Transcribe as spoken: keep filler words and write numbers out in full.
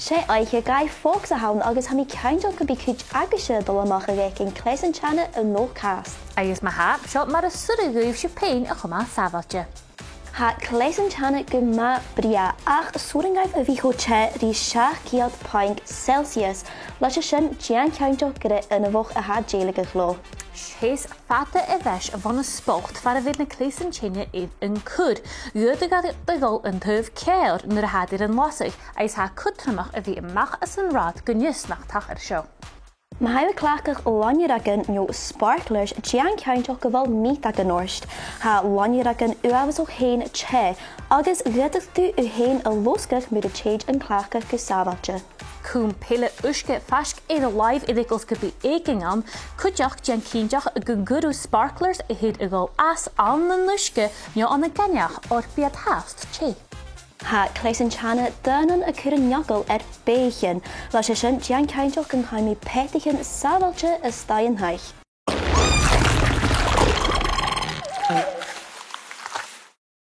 'S e oidhche Guy Fawkes a th' ann agus tha mi cinnteach gum bi cuid agaibhse a' dol a-mach a dh'fhaicinn Cleas an Teine a-nochd cuideachd. Agus ma-thà, seo mar as urrainn dhuibhse fhèin a chumail sàbhailte. Tha Cleas an Teine gu math brèagha, ach 's urrainn dhaibh a bhith cho teth ri seachd ceud puing Celsius. Leis a sin, dèan cinnteach gur e inbheach a tha dèiligeadh leotha. Seas fada a-nis bhon an spot far a bheil na Cleas an Teine air an cur. Dh'fhaodadh iad a dhol an taobh ceàrr nuair a tha iad air an lasadh, agus tha e cudromach a bhith a-mach às an rathad gun fhios nach tachair seo. Ma tha thu a' cleachdadh loinnearagan no sparklers, dèan cinnteach gu bheil miotagan ort. Tha loinnearagan uabhasach fhèin teth, agus dh'fhaodadh tu thu fhèin a losgadh mura tèid an cleachdadh gu sàbhailte. Cùm peile uisge faisg air an làimh air eagal 's gum bi èiginn ann. Cuideachd, dèan cinnteach gun cuir thu sparklers a tha air a dhol às ann an uisge no ann an gainmheach, oir bidh iad fhathast teth. Tha Cleas an Teine daonnan a' cur an eagail air beathaichean. Leis a sin, dèan cinnteach gun cuir mi peataichean sàbhailte a-staigh an taigh.